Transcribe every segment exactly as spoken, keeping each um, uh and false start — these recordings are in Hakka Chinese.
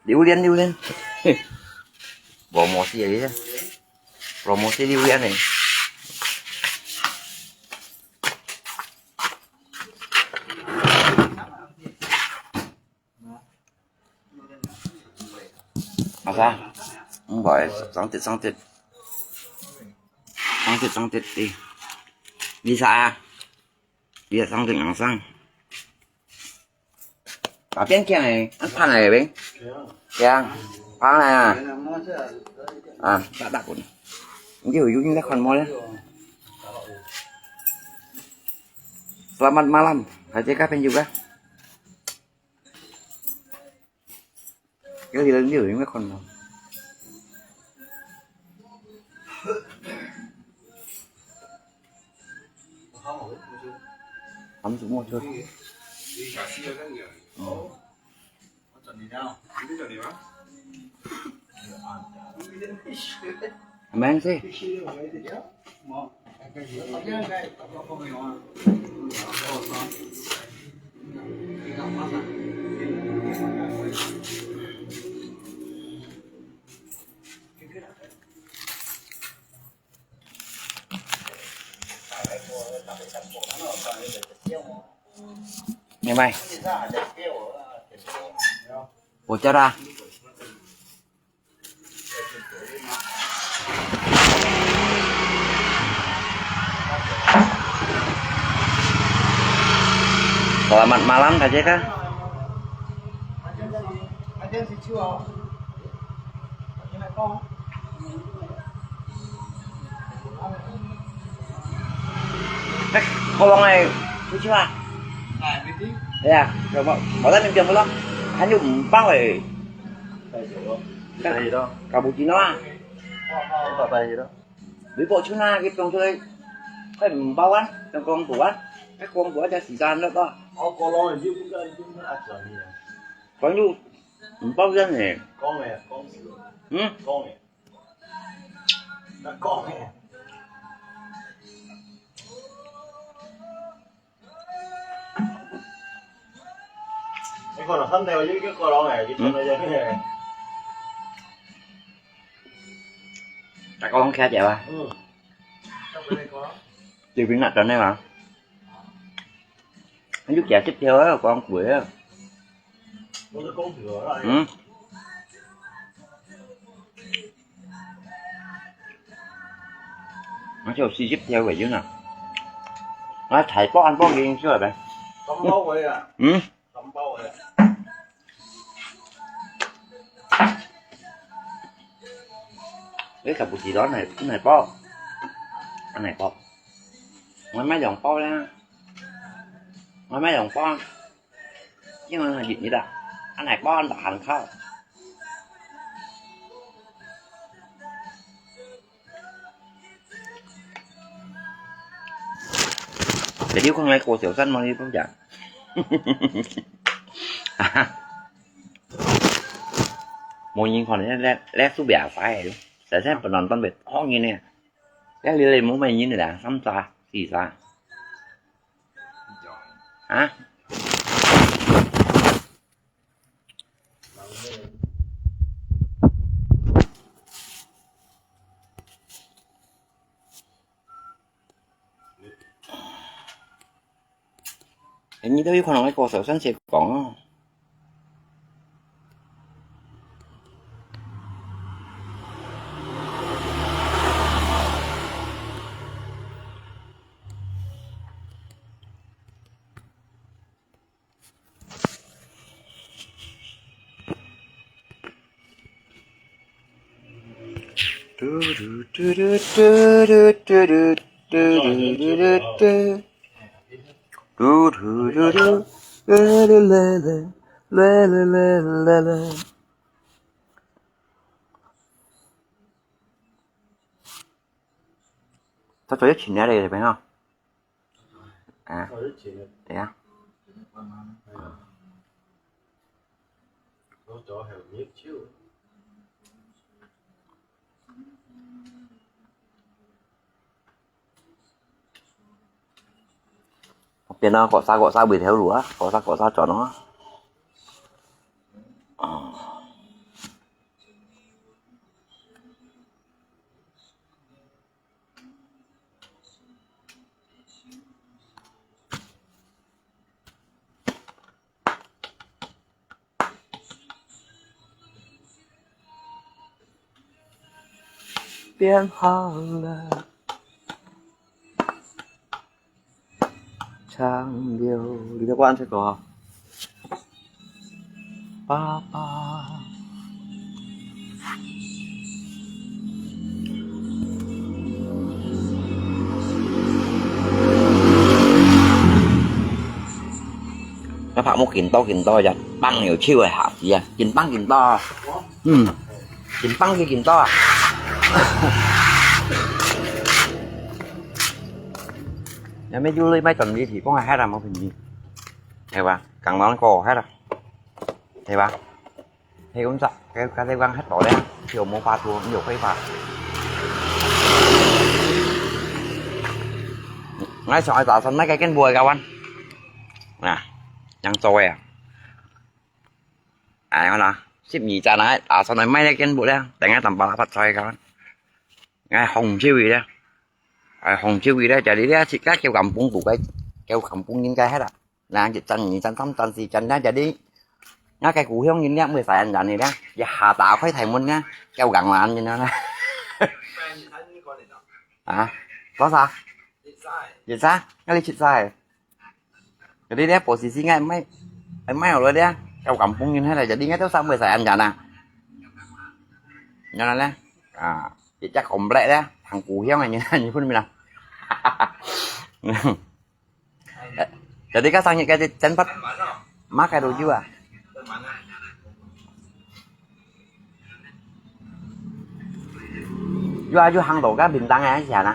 榴槤，榴槤，嘿，無毛事个，無毛事榴槤个。啊啥？毋會，生得，生得，生得，生得，誒，你啥啊？你也生得硬生。啊，變靚誒，恁拍來誒，對啊，拍來啊，啊，打打滾，你有有你在看麼咧？Selamat malam，還在該邊有个。 有人有人在看我。他们怎么说？嗯。Amen sih. Ngày mai. Ủa, chết à? Selamat malam, Kak Jeka. Ê, có lòng này, Kak Jeka. Ê, có lòng, có lòng mình tiền có lòng. Anh dùng bao rồi. Cappuccino à? Không phải gì đâu. Ví dụ chúng ta cái trong chơi, cái bao ăn, trong con tủ ăn, cái con tủ ăn cho xì ra nữa đó. Có lòng là chứ cũng có, cũng có áp lực gì. Có như, bao nhiêu này? Con này, con. Ừ? Con này. Nó con này. Cái con là thân theo với cái con lòng này, chứ không phải là cái này. Tại con không khe chịu à? Ừ. Không phải con. Chị Vĩnh Ngọc trần đây mà. Anh Dũng Chả tiếp theo á, con tuổi á. Con có con tuổi rồi. Ừ. Nó cho xì tiếp theo vậy chứ nào. Nó thải bó ăn bó ghiêng xưa vậy. Con bó vậy à? Ừ. Không bao giờ. Cái cà bù chì đó này, cái này bó. Cái này bó. Ngoài mấy dòng bó ra. Ngoài mấy dòng bó. Nhưng mà dịch như đó. Cái này bó là hành khâu. Jadi kau ngai kau siau san mau ni pun jak. Mau nyin kau ni le le su bia sai tu. Sai sai penan tan bet hong ni ni. Ya li le mau mai nyin ni dah, sam sa, si sa. Ha? Ê, 你都有可能會過手上去講哦。他昨天请来的，有没有？ 啊，對啊。變到搞啥搞啥尾頭路啊，搞啥搞啥轉啊。啊。变好了。长流，你在关这个？爸爸。那拍木紧刀紧刀呀，棒有手个下子啊，紧棒紧刀啊。嗯，紧棒个紧刀啊。那没有了，买等你提供还还没便宜，对吧？刚刚过还了，对吧？ 係咁咋，該該地方係多咧，就無法度，有規劃。𠊎想愛打算買該間屋个，啊，正做个啊。哎，好啦，十二站啊，打算來買該間屋咧，等下等把發財个。𠊎紅手个咧，哎，紅手个咧，就係咧，自家叫咁崩股个，叫咁崩應該係啦。 那一站、二站、三站、四站，那jadi，那个故鄉人咧，毋會使恁樣个咧，一下打開大門咧，叫硬爛个啦。啊，做啥？一隻，𠊎一隻。Jadi咧，posisi𠊎買，買好了咧，叫咁崩人下來，jadi𠊎都三會使恁樣啊。然後咧，啊，一隻komplek咧，同故鄉个人，你分明啦。 Jadi ka sangit ka tempat makan dulu juga. Juga juga hang to ka bintang ya siapa?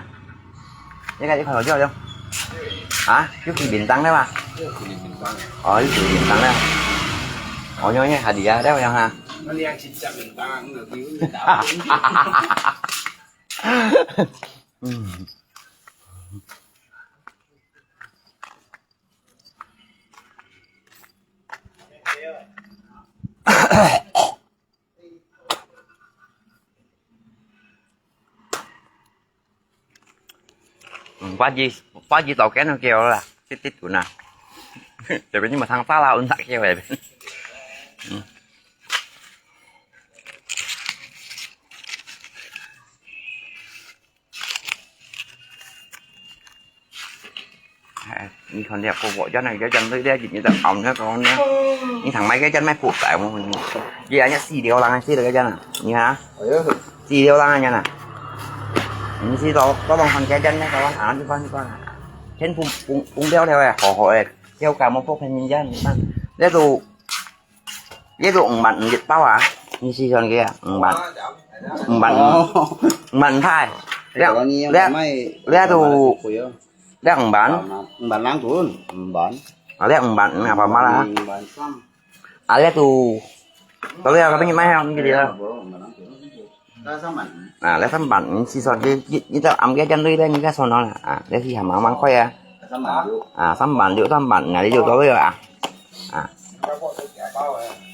Ini kan ikon aja ya. Hah? Yuk bintang deh, Pak? Oh, yuk bintang deh. Oh, nyonya hadiah deh, yang ha. Mana yang cicak bintang? Nggak tahu. Hmm. 嗯，八字八字早間就叫啦，滴滴滾啊。這邊你們唱沙拉，我們打叫那邊。嗯。 哎，你看這婆婆，這那個人對這，你在熬那個呢？你常買个人買苦菜么？你人家四流浪，四流个人啊，你看啊，哎呦，四流浪个人啊，你是到到东方个人那个啊，你看你看啊，全部崩崩掉了哎，好好哎，叫感冒破病人家，你看，那都 這都五萬五一包啊？你試算佢啊，五萬，五萬五，哦。五萬五泰。這，這，這都，這五萬。五萬零銀，五萬。啊，這五萬五啊，八萬啦。五萬三。啊，這都，到底啊，佢等你買啊，你記得啊？五萬零銀。 啊，這三萬五，試算佢，一，一隻暗个針對咧，你个算好啦。啊，這係還蠻，蠻快啊。三萬六。啊，三萬六，三萬五啊，你就到位啊。啊。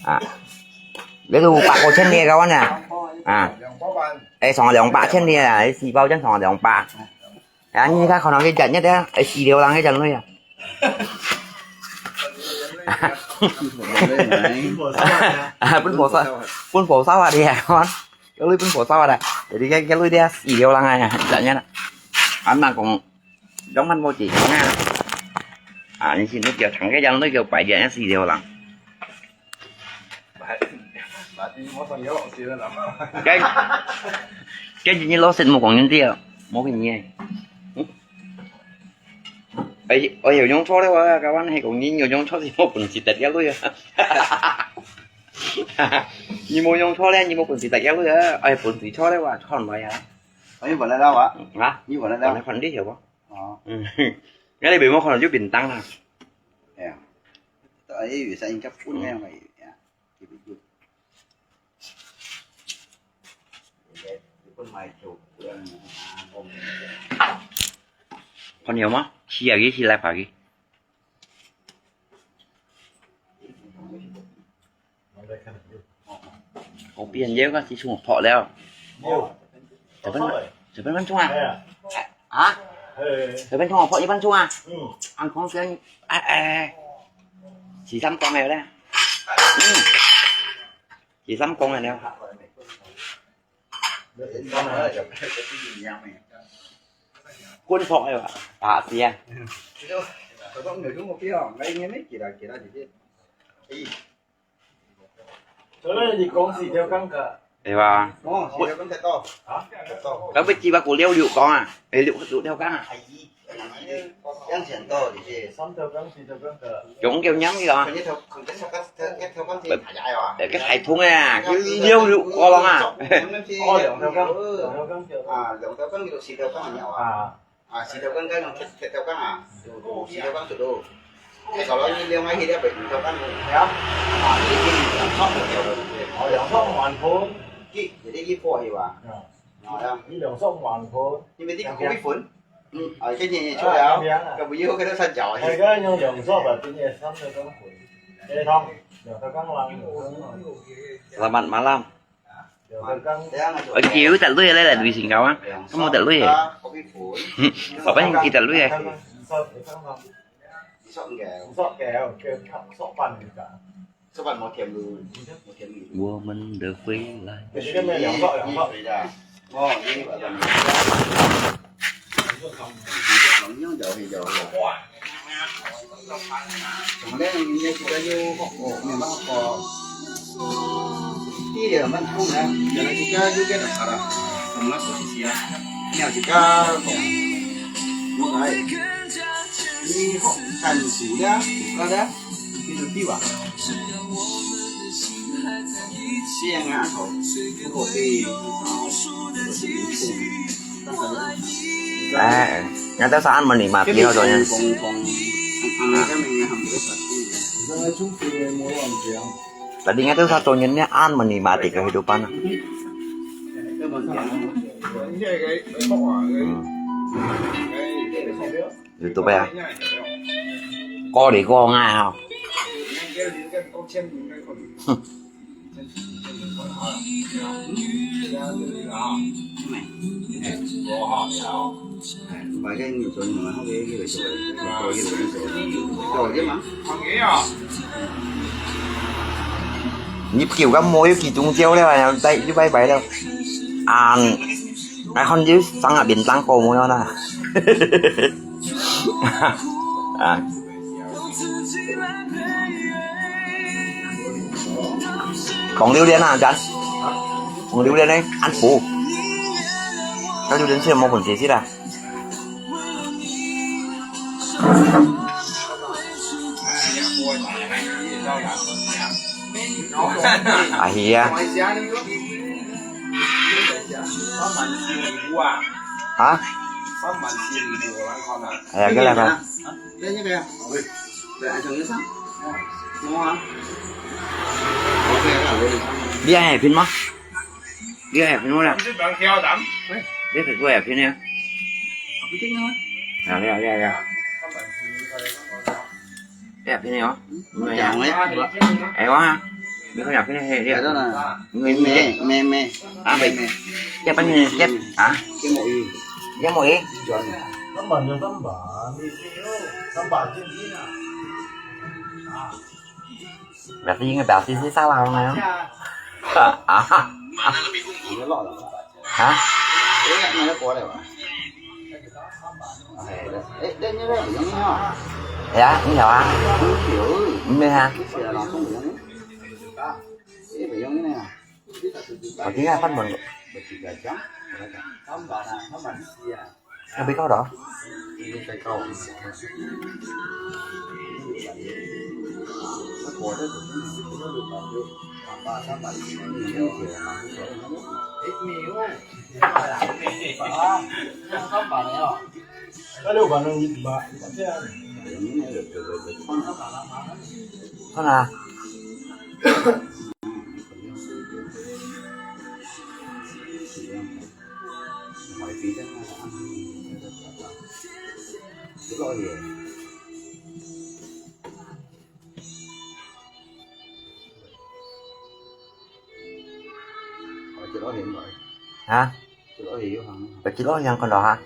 啊。這都百塊錢个，各位啊。啊。哎，算兩百千个啊，四包針算兩百。 啊，你看看到个針，你看，哎，四流浪个針類啊。啊，分菩薩，分菩薩啊，你看，該類分菩薩啊，jadi該，該類个四流浪啊，針啊。啊，那講，兩萬無幾啊。啊，你是你叫長个針類叫白針，四流浪。 該，該你老實無講人知啊，無騙你。哎，哎，有用錯了啊，該還係講你有用錯，係無本事得个鐳啊。你無用錯了，你無本事得个鐳啊，哎，本事錯了啊，錯毋來啊。哎，你問得到啊？啊？你問得到？問得看你曉無？哦。嗯，該你無看到就便當啦。哎呀，哎，有聲音較分量而已啊。 看到嗎？試下佢，試來拍佢。我變樣个，係從學破了。 十分，十分鐘啊？啊？十分鐘啊，破一分鐘啊？嗯。恁講先，哎，哎，哎。四三講个咧。嗯。四三講个咧。官方个吧，打字啊。所以你講四條槓个。對吧？哦，四條槓忒多。啊？忒多。該不知我過六六講啊，哎，六六條槓啊。樣錢多，你去。三條槓、四條槓个。用叫娘个啊。佢頭，佢頭，佢頭，佢頭，佢頭，佢頭，佢頭，哎，該太痛啊，佢六六講啊。哦，兩條槓，兩條槓叫。啊，兩條槓就四條槓了啊。啊。 啊，四條槓該用忒，忒條槓啊，有，有四條槓出到。哎，kalau你兩個迄條白五條槓，係啊。啊，你已經兩索五條了，對不對？哦，兩索五萬分。佢，你一波係吧？啊。啊，呀。你兩索五萬分。因為你可以分。嗯，啊，跟你出了啊，啊，該不又跟他三角啊？哎，該用兩索吧，今年三條槓分。哎，通，兩條槓lang。Selamat malam. Ôi, kiu tật lui lê là lui xin gạo á. Không mua tật lui. Apa yang kita lui à? Mua mình được free lại. Ê, ngai tao sa ăn mani mati hao cho nyan. Tadi ngai tao sa cho nyan nè ăn mani mati ka hidupan. YouTube à? Có đi có ngay hao. Nhịp kiểu các mối kỳ trúng chiêu đấy mà tay như bay bay đâu. À, ai con chứ sang ở biển tăng cổ mối nó nè. À. Còn Liêu Liên à, Trấn? Còn Liêu Liên ấy, ăn phủ. Các Liêu Liên xưa mà còn gì chứ à? À, hì à. Hả? À, cái này hả? Biết ai phim không? Biết ai phim không nè? Biết phải quay phim nè. À, đây, đây, đây. Cái phim này hả? Người à? Ai quá ha? Biết không nhỉ? Cái này hay đi. Người mẹ, mẹ, mẹ. À, vậy. Cái bánh này, cái, hả? Cái mộ y. Cái mộ y. Tấm bản, tấm bản. Tấm bản trên kia nè. Là cái gì người bảo xin xí sao vào này không? À, à. Hả? Dạ, không hiểu à? Không hiểu. Không biết hả? Có tiếng là phát mừng. Không biết câu đó. Con à? Hả? Bà chỉ lót yang con đó hả?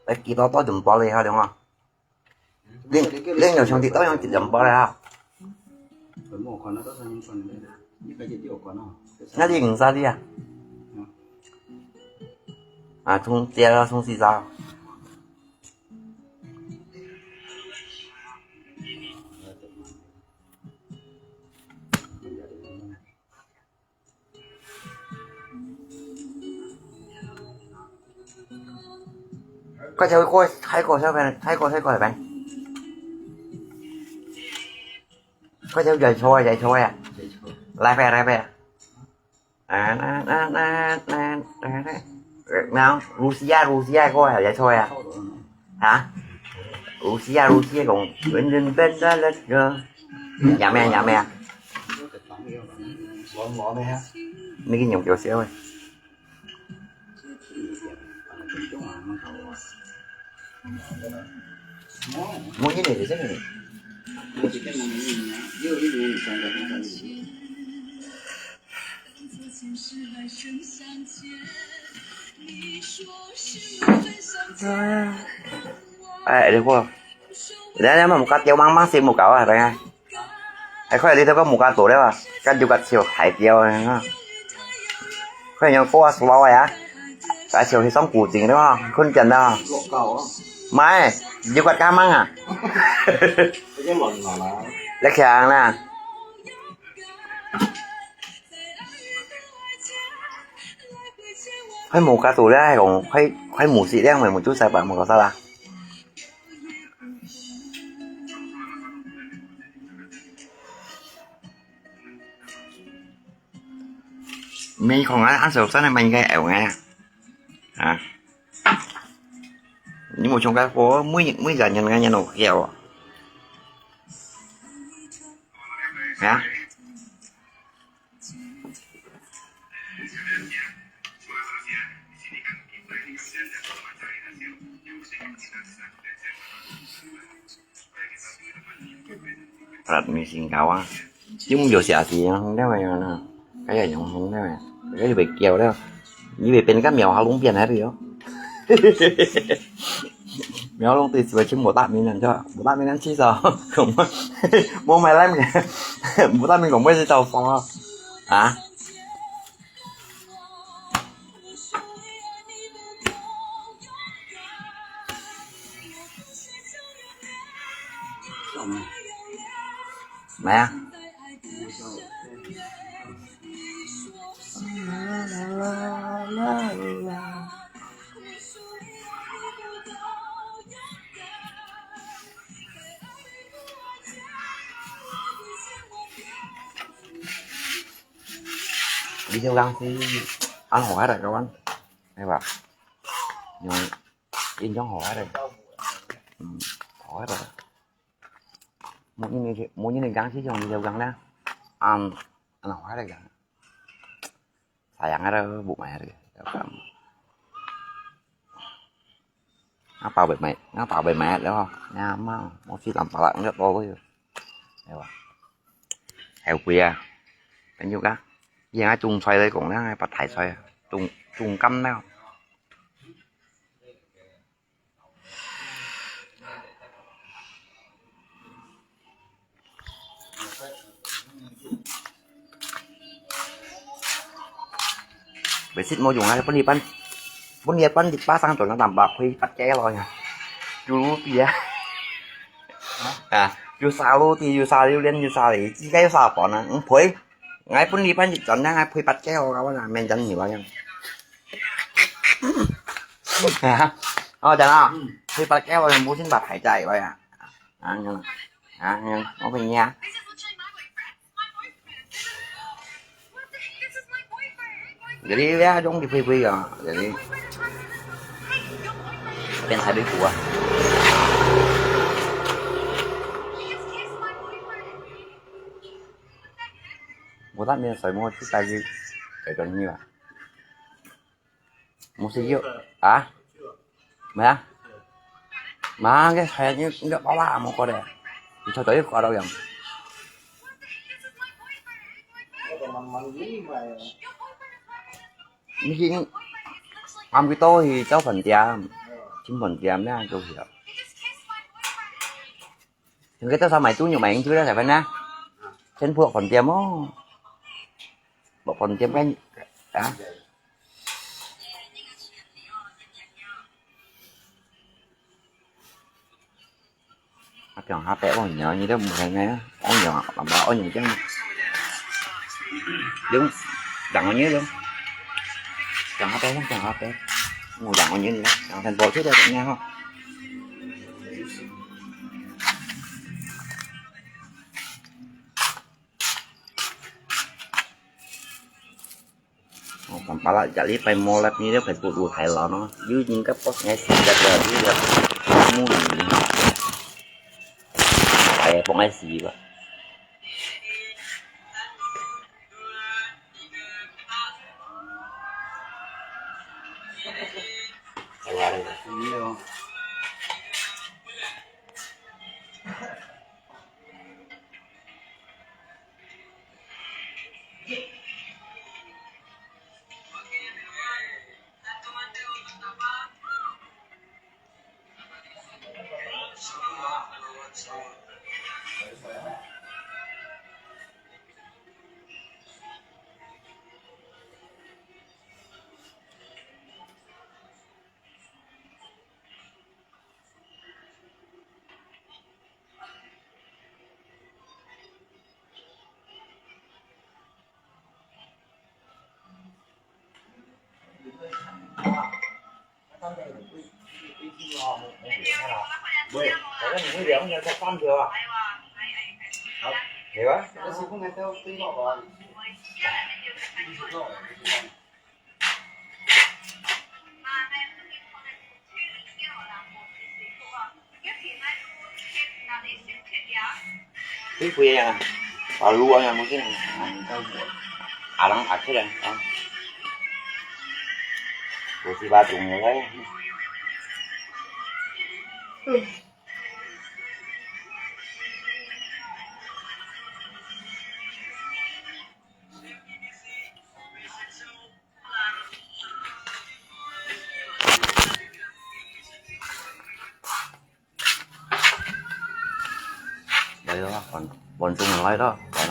Bà chỉ lót tôi đừng bỏ đi hả, đúng không? Lên, lên nhiều sang thì tôi yang chỉ đừng bỏ đi hả? 那你五十的啊？啊，充电了，充四十。快点过，快过，快点，快过，快过来呗。快点，来抽啊，来抽啊！来呗，来呗！啊，那那那那那，那，Rusia，Rusia，过来，来抽啊！啊，Rusia，Rusia，讲，人人变得那个，有没有？有没有？我我没有。那个牛叫啥喂？ Mungkin itu sini. Ai, ada ko. Dah, dah, muka tiaw mang mang si muka ah, tengah. Ai, kau lihat kau muka tu dah, kan juga siu hai tiaw ah. Kau yang kau slow ya. Kau siu hisong kucing dah, kun jan dah. Mai, juga kamang ah. Lek yang na. 佢無加到咧，係講佢佢無食咧，咪無做晒吧，無搞錯啦。你講啊，阿叔真係問个牛啊，啊，你無從該過，每每個人个人都有啊，啊。 Alat missing kawa. Yung yo siya si yang hindi mo yun na. Kaya yung hindi mo. Kaya yung bigyan daw. Yung pinaka miyaw halong pian hari yo. 苗龙对自己去莫大名人去，莫大名人去找，讲莫买烂面，莫大名讲莫去找房啊，啊？买啊！ Video gang si ano, ada kawan. Di ba? Yung, yun yung ho, ada. Hmm, ho, ada. Mo ini, mo ini gang si yung video gang na. Ang, ano, ho, ada gang. Sayang ada, bu mai ada. Ngapa bai mai, ngapa bai mai đó, ngama, mo si lam pala nggak tahu ya. Ewa. Heo kui à. Kan yuk à. Yang ai chung choi lai kong nang ai pat thai choi. Chung chung kam nao. Bai sit mo yung ai pun ipan. Pun ipan di pasang tuan nang tampak kui pat kelo nya. Dulu pia. À, yu sa lu ti, yu sa liu lian, yu sa li, chi kai yu sa pon à, ung pui. Ngai pun li pan chọn nang ngai pui pat keo ka wa na, men chan ni wa yang. Hả? Ơ, chả nào. Pui pat keo wa, mu sin pat hai chai wa ya. À, nhưng, à, nhưng, không phải nha. Jadi ya, dong di pui pui ya. Jadi, bên hai bên của. Mo tak min soi mo chi tai ji, kai don ni ba. Mo si yo, ah? Mo ya? Mo ke hai ni nggak pala mo ko de. Di choi choi ko ada yang. Ni ki, am ki to hi chau phần tiêm, chim phần tiêm na chau hi. Yung kita sa mai tu nyo mai yung tu da sa phần na. Chen phuak phần tiêm mo. 落飯店該啊。啊，放下白哦，你你都毋係咩？哦，你啊，爸爸哦，你這樣，用，兩個月咯，放下白，放下白，我兩個月啦，兩三多就得了哈。 哦，kan pala jali pai molep ni dia pai put u Thailand no. Yu jing ka pos ngai si ka dia yu dia. Mu ni. Pai pok ngai si ba. Ui, kuya yang, palu yang mungkin, alang akhir yang, ah. Kursi batung ya, kan? Đây đó, còn, còn chung là đây đó, còn.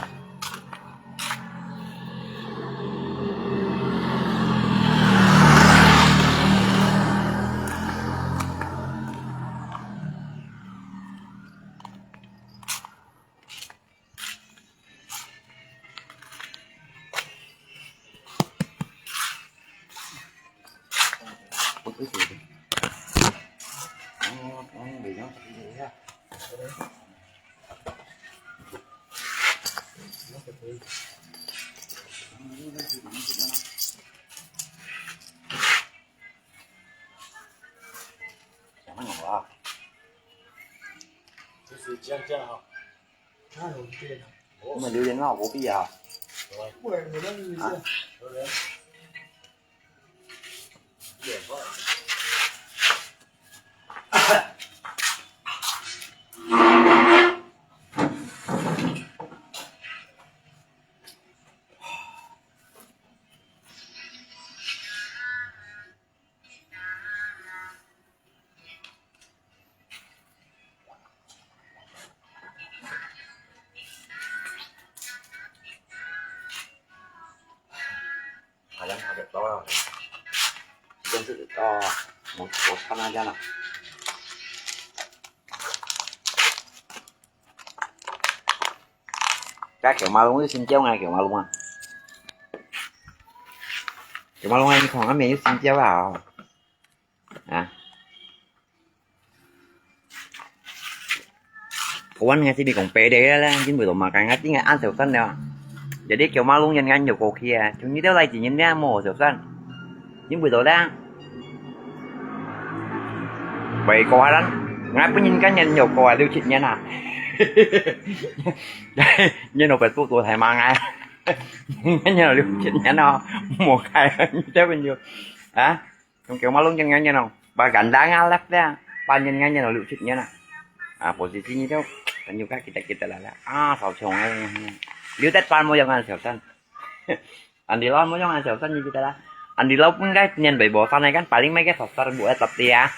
Chả mắc ngọt lắm. 就是这样这样哈。 Mà dụ điện thoại của bây giờ. Ui, người đó như thế. Hả? Hả, lắm, hả, được to. Dân sự to, một số tham gia nào. Các kiểu mà luôn xin chéo ngay, kiểu mà luôn à. Kiểu mà luôn anh không ăn mì xin chéo vào. À. Kuan ngai si mi kong pede la, jin bui to ma kai ngai ti ngai an seo san la. Jadi kiao ma lung yan ngai nyo ko kia, chung ni teo lai ji nyin mia mo seo san. Jin bui to la. Bai ko haran, ngai pun nyin kan yan nyo ko a liu chit nyan a. Nyan no bai tu to thai ma ngai. Nyan no liu chit nyan no, mo kai, teo ben yo. Ha? Trong kiểu mà luôn chân ngắn như nào. Bà gắn đá ngã lắp ra. Bà nhìn ngắn như nào lựu chụp như nào. À, posisi như thế. Kan juga kita-kita lah. Ah, sao chong ai. Liu tet pan mo yang an sao san. Andi lo mo yang an sao san như kita lah. Andi lo pun guys, nyen bai bo san ai kan paling mai cái sao san buat tapi ya.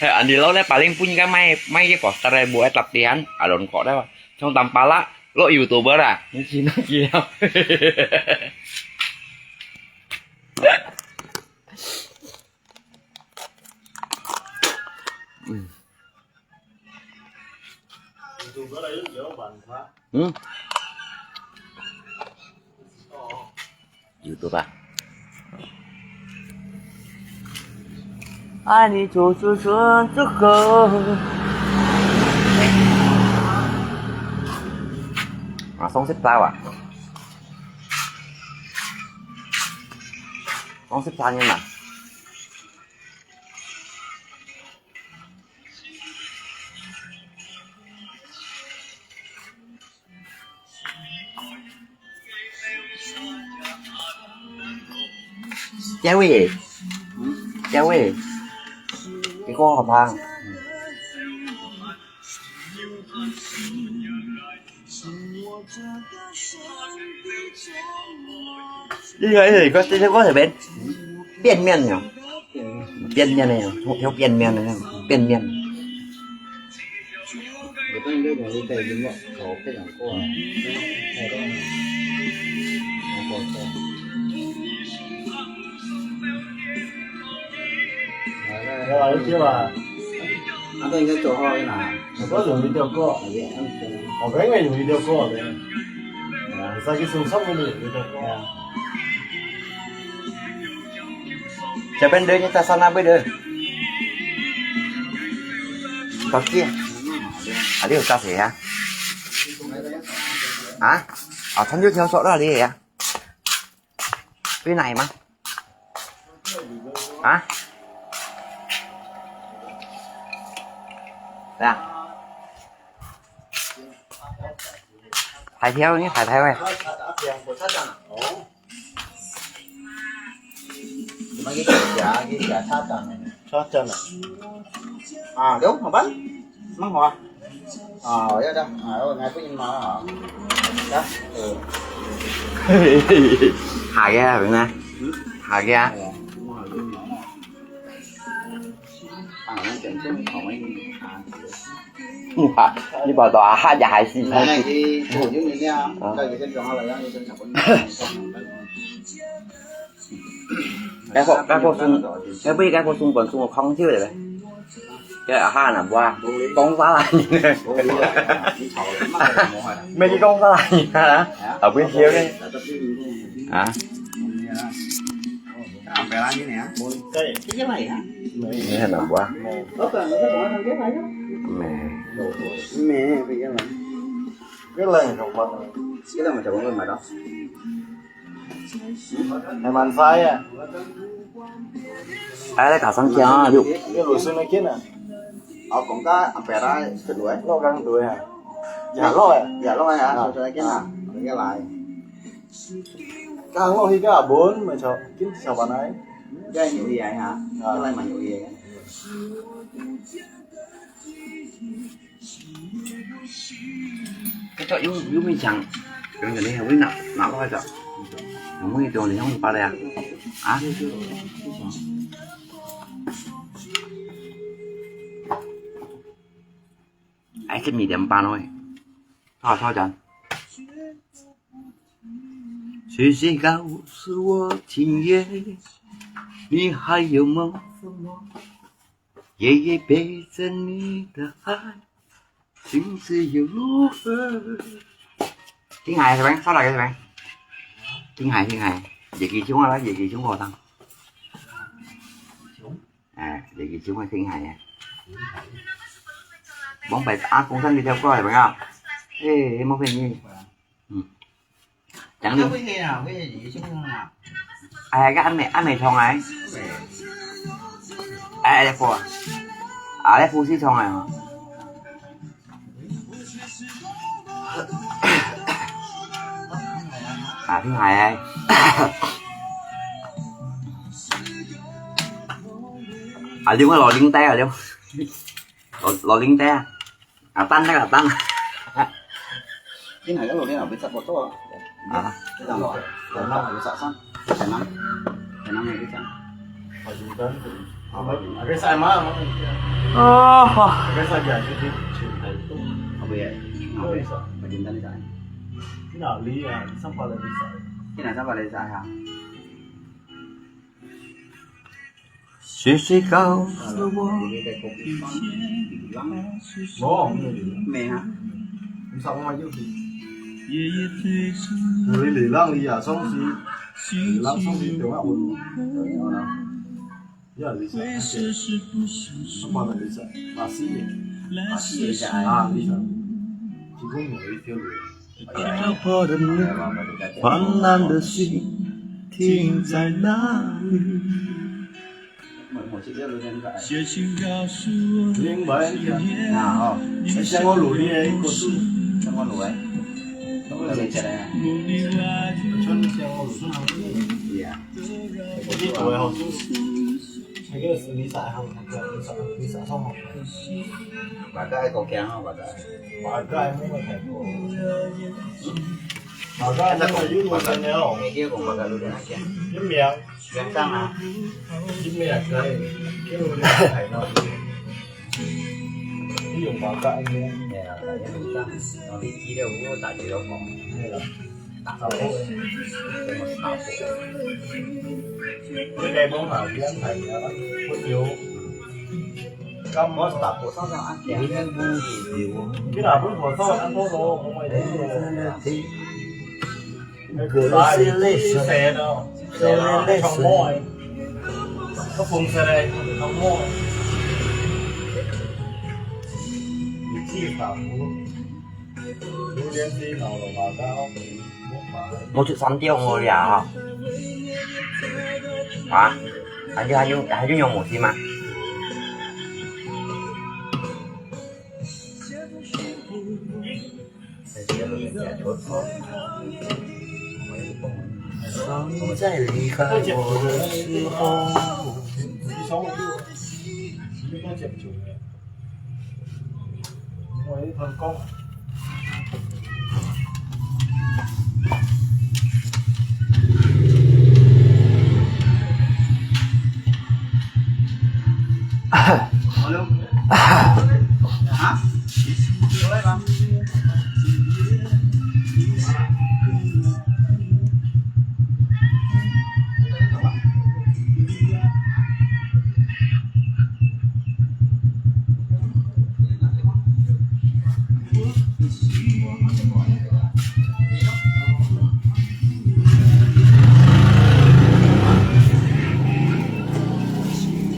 Andi lo le paling pun kan mai, mai cái sao san buat tapi kan. Alon kok dah. Trong tam pala. 落YouTube啦，你去那个。嗯。嗯。YouTube啊。爱你处处是出口。啊，双色包啊。双色包呢嘛。 这位，这位，这个好看。你看，你看，这个这边变面了，变面了，有变面了，变面。 来，来，来，来吧。啊，都应该做好了啦。我用一条歌。好的，嗯，对。我刚刚用一条歌的。啊，你上去送上面的用一条歌。啊。 这边的你打算哪位的？到底？啊，你有打谁啊？啊？啊，他就挑说那里呀。被哪吗？啊？对啊。海挑呢？海挑喂。 Cuma kita dia, kita catat. Catat lah. Ah, dia apa? Mang hua. Ah, ya dah. Ah, oh, ngai pun mau. Dah. Eh. Hai ya, benar. Hai ya. Ah, nanti tu kau main. Ah. Wah, ini baru tahu ahad ya hai sih. Nah, lagi, oh, ini ni ah. Ah. Dah kita jual lah ya, kita nak pun. 該個，該個送，該不該個送本送個康秀的嘞？該阿哈那不啊？講啥啦你？沒去講啥啦你啊？啊，不會笑嘞？啊？你很難不啊？沒。沒，不要了。這個人什麼？這個人什麼？ 還蠻快啊。哎，來打上架啊，就。這路線來見啊。哦，講到阿伯啦，食路誒。落江對啊。也落誒。也落誒啊，啊。出來見啊，應該來。剛落去个阿文，沒錯，跟小白來。應該有嘢啊，啊。應該蠻有嘢。 該隻有，有面牆，有人還會拿，拿落來个。有沒有用你用一把的呀？啊？哎，這米點半哦，好，好講。 谁谁告诉我今夜你还有梦？夜夜陪着你的爱，心事有路分。聽下係咩？收嚟嘅係咩？聽下，聽下，夜記中啊，夜記中好聽。哎，夜記中啊，聽下啊。往擺阿公唱這條歌係咩啊？哎，莫騙你。 嗯。講你。哎，該阿妹，阿妹唱來。哎，阿婆。啊，阿婆是唱來哦。啊，聽下哎。啊，你問老林帶啊，你。老，老林帶啊。 啊，等下啊，等下。你哪个路线啊？會差不多啊。啊。這樣咯，有啥上？在哪？在哪裡講？白金丹。啊，白金丹。啊，該晒嘛，嘛。哦，好。該晒起來就去去台東。啊，不也，啊，不也，白金丹你講。去哪里啊？你上巴黎比赛？去哪上巴黎比赛啊？谁谁告诉我？哦，没有。没啊。你上网就去。我的流浪里啊，上去，流浪上去，等下我，等下。 Ya, Lisa, sapa nama Lisa? Masih. Masih, Lisa. Ah, Lisa. Cuma mau itu. 漂泊的你，患难的心，停在哪里？另外一个。啊，哦。想我努力的一个事。想我努力。怎么努力起来啊？全想我努力。对呀。我去做好事。 那个是Lisa还好，那个Lisa，Lisa上好。Bagai kau kiang ah, bagai. Bagai mo kau kiang. Bagai mo kau kiang. Bagai mo kau kiang. Yun lang. Yun lang kaya. Yun lang kaya. Yun lang kaya. Yun lang kaya. Yun lang kaya. 我就删掉我了哈。啊？还有还有还有用武器吗？当你在离开我的时候。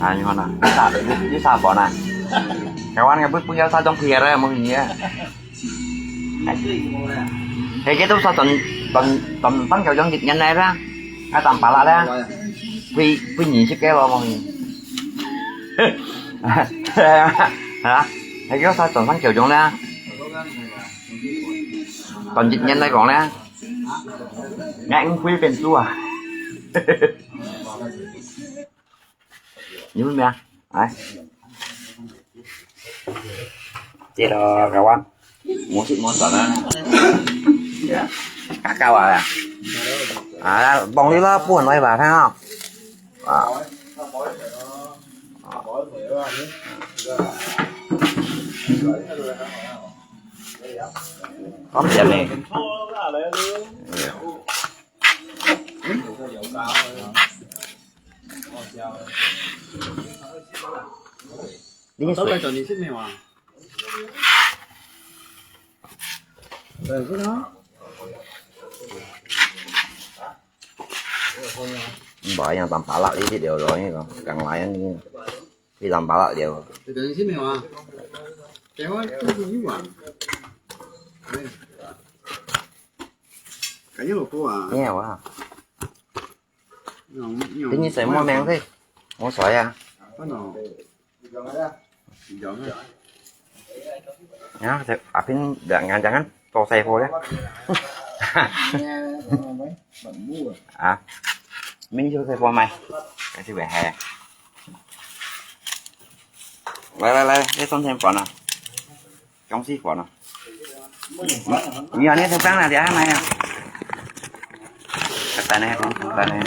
啊，你看呐，你啥，你，你啥包呢？台湾个不，不要啥东西了，没有啊。 Hai cái tu sa ton, ton, ton, ton kêu trong dịch nhanh này ra. Ai tạm pala ra. Quy, quy nhị xếp cái lo mong. Hả? Hai cái sa ton sang kêu trong ra. Ton dịch nhanh này còn ra. Ngại quy bên tua. Nhớ mẹ. Ai. Chết rồi, các bạn. Muốn xịt muốn sẵn á. Cá cao à? À, bông đi là buồn nói bà thấy không? À. Có tiền này. Đi. Tao phải cho你食咩話？Bayang tampalak di dia orang ni, kang layan ni. Di tampalak dia. Cho你食咩話？給我做朋友啊。Kayaknya lupa ah. Iya, wah. Yang, yang. Ini saya mau main sih. Mau saya. Apa no? Jangan. Ya, saya apin jangan-jangan to saya po ya. Ah, mình chưa thấy po mày. Cái gì vậy hè? Lại, lại, lại, cái con thêm po nào. Trong xí po nào. Nhiều nét thêm tăng là để hai mày à. Cái tay này, cái tay này.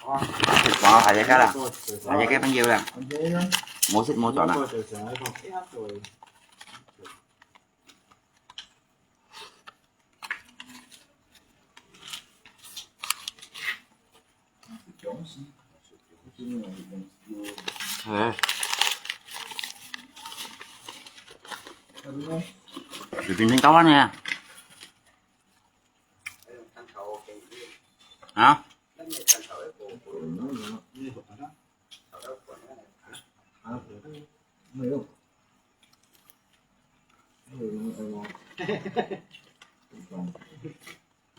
哇，還有个啦，還有个朋友啦，無食無轉啦。哎，水平真高啊你。啊？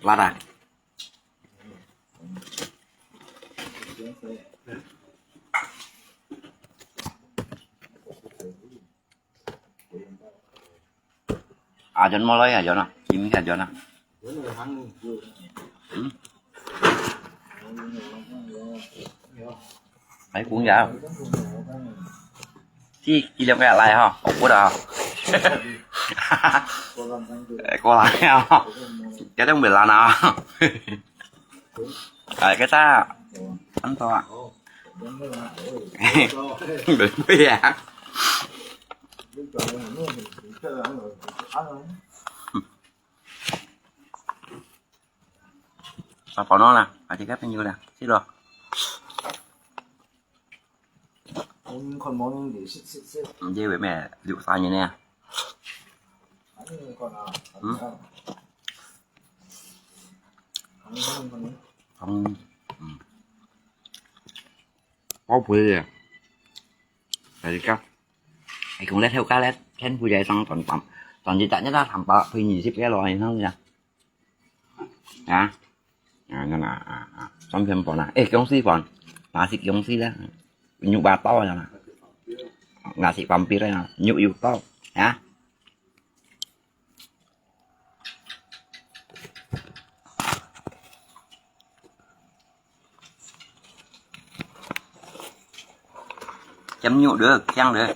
辣啊？阿John無來啊，John啊，今日John啊。嗯。哎，公爺，這，這兩個來哈，我不知道。哎，過來啊，這種袂爛啊。哎，kita，安到啊。Beli ya. Apa no lah, ada kan penyu lah, sih loh. Morning, good morning, di sit, sit, sit. Hindi, wait, may liu sa niya niya. Ano yung kon ah? Hmm? Ano yung kon? Ang, hmm. Có bụi vậy. Tại vì các ai cũng lết theo cá lết, khen bụi dày xong toàn toàn toàn chỉ tại nhất là thảm bạo phi nhị ship cái lo hay không nha. Hả? À, nó là à, à, sống thêm bọn này. Ê, công ty bọn, là xịt công ty đó. Nhục bà to rồi nè. Là xịt phòng pi đó, nhục yêu to. Hả? Chấm nhũ được, chăng được.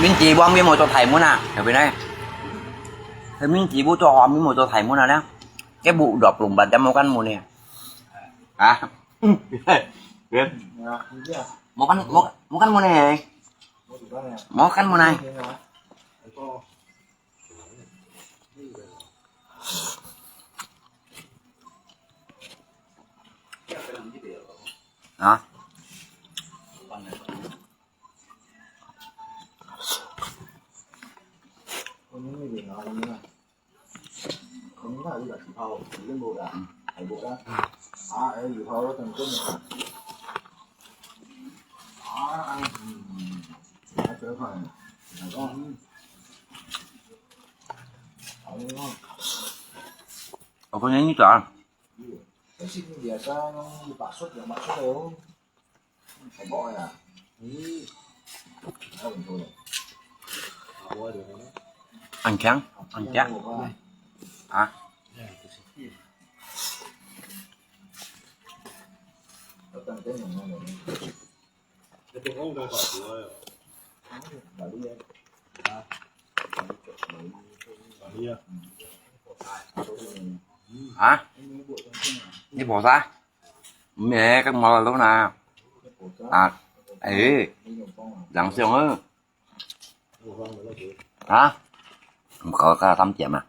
Minh Chí, bọn mình một chỗ thầy muốn à? Ở bên đây. Thế Minh Chí bố cho họ, mình một chỗ thầy muốn à đó. Cái vụ đập lùng bật cho một căn một nè. Hả? Một căn, một, một căn một này. Một căn một này. Hả? Ủa, con nhớ như trời. Ăn chán, ăn chán. Hả? Hả? Đi bộ xa? Mẹ, các mò lố nè. À, ê, lắng xương ơ. Hả? Không có cả tắm chém à?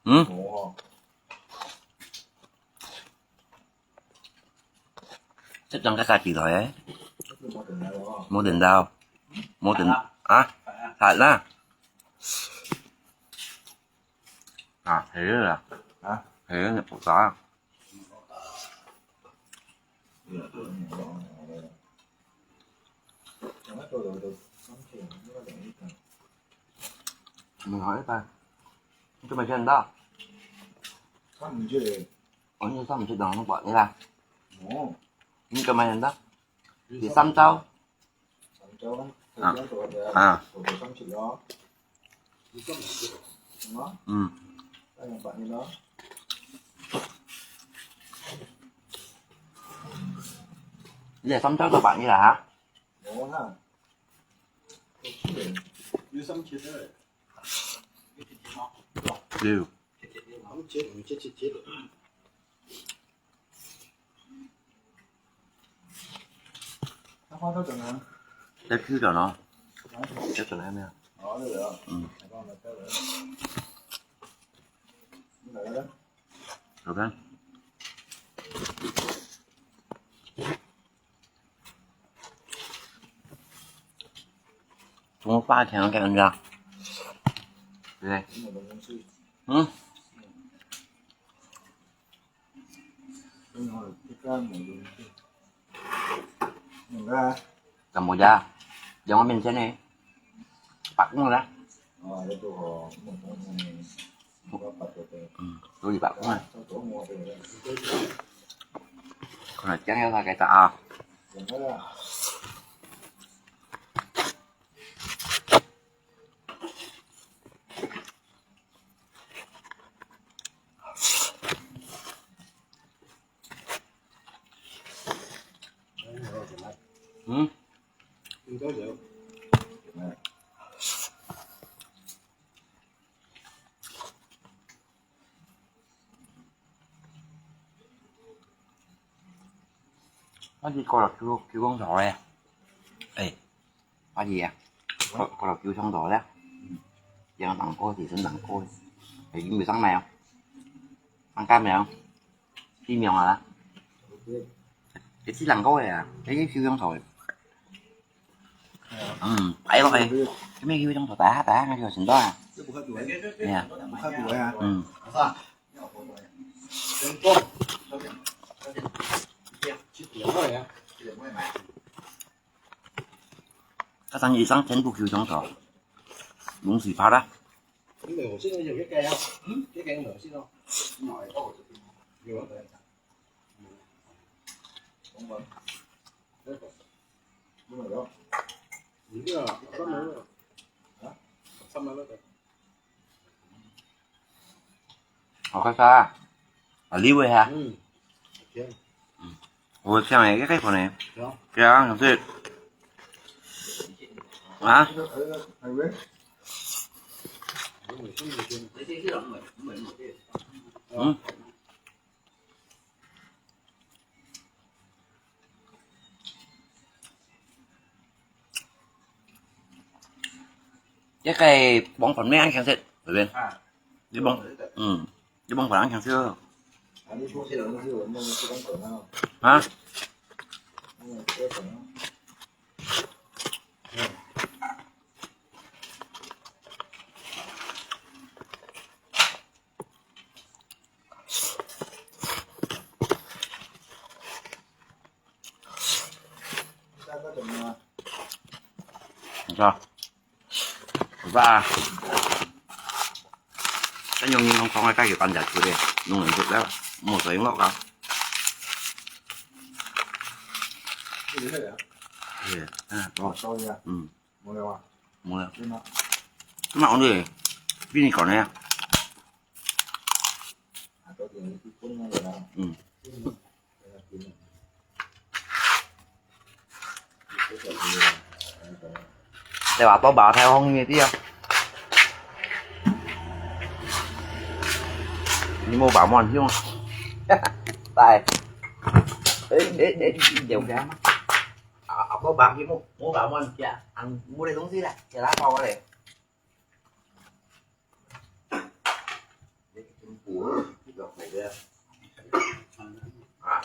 Ừ? Chắc chắn các ca chỉ thôi ấy. Mua đèn đào. Mua đèn, à? Phải là. À, thế là. Hả? Thế là nhập khẩu tá. Mình hỏi ta. Cho mày xem đó. Sao mình chưa để? Ủa, nhưng sao mình chưa đón không gọi thế là? Ồ. 你幹嘛現在？你三招。三招啊。啊。啊。我就三十了。什麼？嗯。那兩百呢？你這三招都百二啦哈？無啦。有三十个。有。 在Q转哦。在转来没有？嗯。好看。 中國八天了，感觉。对。嗯。怎么的？在我面前呢？白宫了。 嗯，有禮拜五啊。看來醬油大概打啊。嗯。 阿弟過了九，九公頭咧。哎，阿弟啊，過，過了九公頭咧。養當高，提升當高咧。哎，你有上買啊？上干咩啊？ 知名啊？你知人高个啊？你去修养头个。嗯，擺落去。咁樣修養頭，大家，大家，那個程度啊。哎呀。嗯。他上一上全部修养头，用水泡啦。 你有信有一个啊？嗯，一个有信哦。有啊。你这个专门的啊，专门那个。好看啥？啊，李伟哈。嗯。行。 我想哎，該個呢？行。對啊，想食。啊？嗯。這個黃粉麵恁香食，隨便。啊。你黃，嗯，你黃粉恁香食。啊？ 你看，好吧？再用银行卡个解决办法出来，弄人就来了，没啥用了啊。对，嗯，好。嗯。 冇了啊？冇了。對嗎？對嗎？我對，比你講呢。嗯。對吧？多把台風雨的啊。你莫把門用。來。哎，哎，哎，有。 啊，啊，無辦法，無，無辦法，食，啊，無个東西啦，食哪包个咧？啊。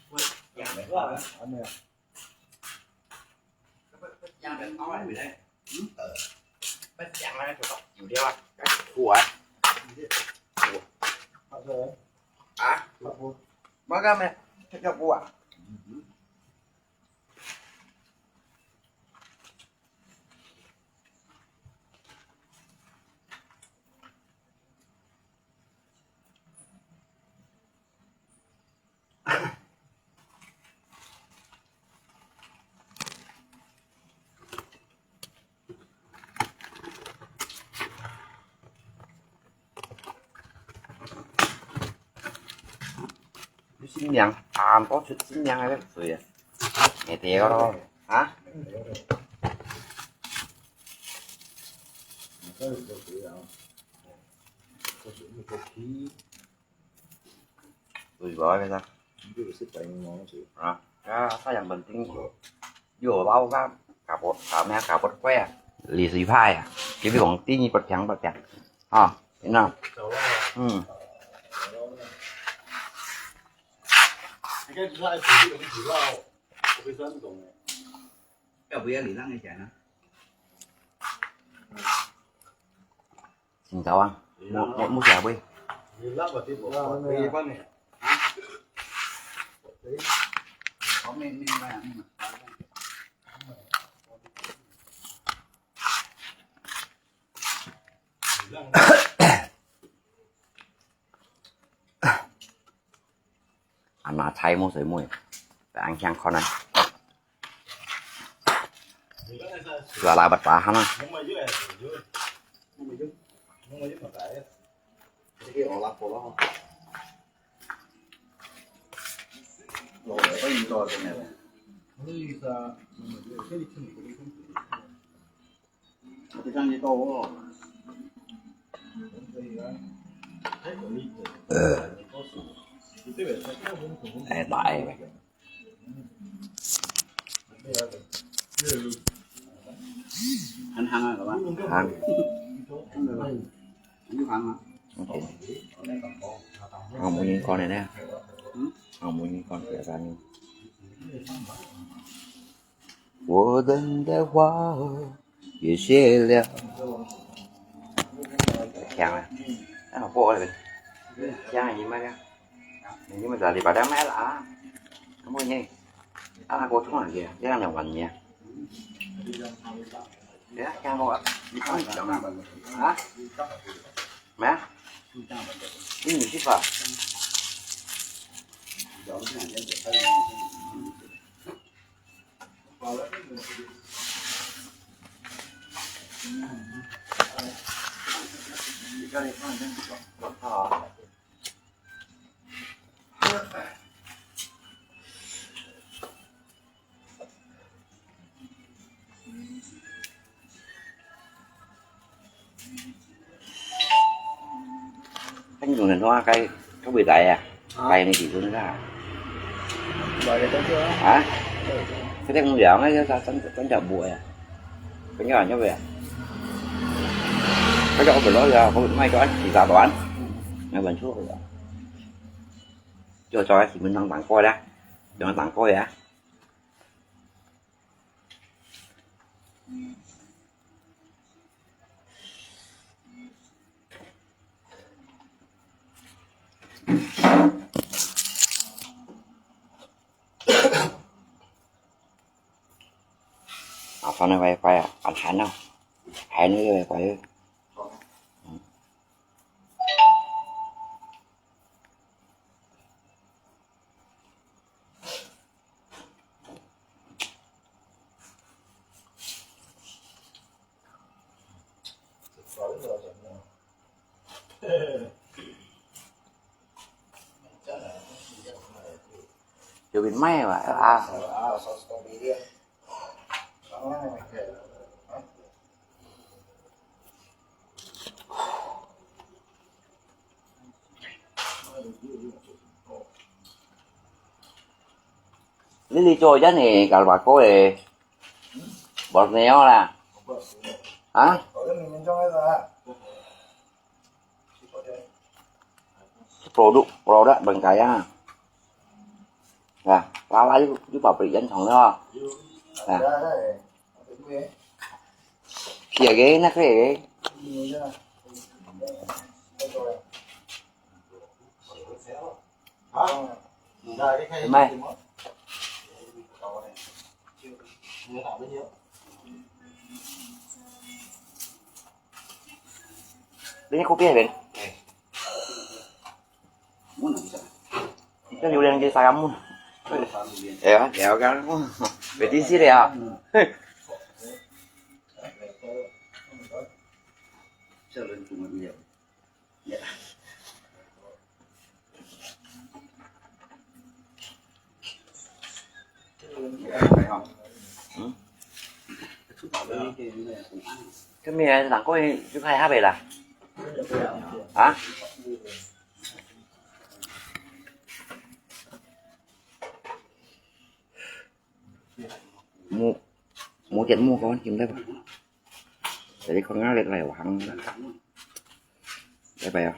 喂，有新娘，啊，多出新娘个水啊，你睇个咯，啊？水包个啥？啊，啊，太阳本身有，有包个，搞不，搞咩搞不怪啊，里水派啊，就比讲第二不强不强，啊，你看，嗯。 Sing tawang. Mu, mu, mu siapa? Anak cai mo sui mo, ang kiang kon ah. Suara bat tahan ah. Ai, tai. Hăng hăng ah, các bạn. Hăng. Hăng hăng ah. Ok. Hăng mùi nhìn con này nè. Hăng mùi nhìn con kìa, ra nhìn. 我等的花儿也谢了。香啊，哎，好不好？香啊，你买个，你们咋地把它卖了啊？什么呢？啊，给我冲上去，这样两碗面。哎呀，香不？你看香啊？啊？没啊？你你去吧。 Kan yung nanoa kay, kay wala ya. Kay ni dito na. Wala ka dito, ah. Ha? Kasi kung diyan nga, sa, sa, sa, sa, buhay, ah. Kanya, kanya ba? Kaya ko ba, ya, ko, may ko, ah, kita to, ah. May banso ko, ya. Yo, so, ah, si Menang Bangko, ya. Menang Bangko, ya. 啊，放那块块啊，啊，还呢，还那个块。 有个卖嘛，啊。 Lili cho jan ni kalbako eh. Borneo lah. Ha? Produk, produk Bengkayang. Nah, lala yu, yu pabrik yan chong lo. Nah. Kia ke, nak ke. Mai. Ini kopi ya, Ben? Kan udah yang saya mun. Ya, ya kan. Betul sih ya. 嗯。今日人過去就開合个啦。啊？Mu, mu tiết mu kawan kim dai ba. Jadi kau ngalet lai wahang. Dai ba ya.